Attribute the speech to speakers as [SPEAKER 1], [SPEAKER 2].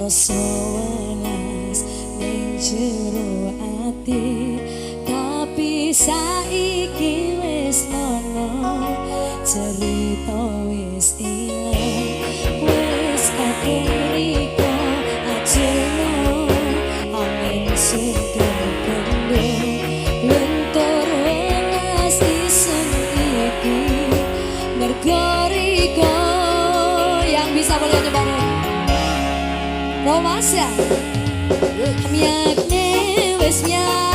[SPEAKER 1] Rasa welas ning jero ati, tapi saiki wis nono, cerita wis ilang. Wis aku riko ajeno, angin sudah bendung, luntur welas isun iki mergo riko. Yang bisa boleh nyanyi bareng Romasya. Miakne wis miak.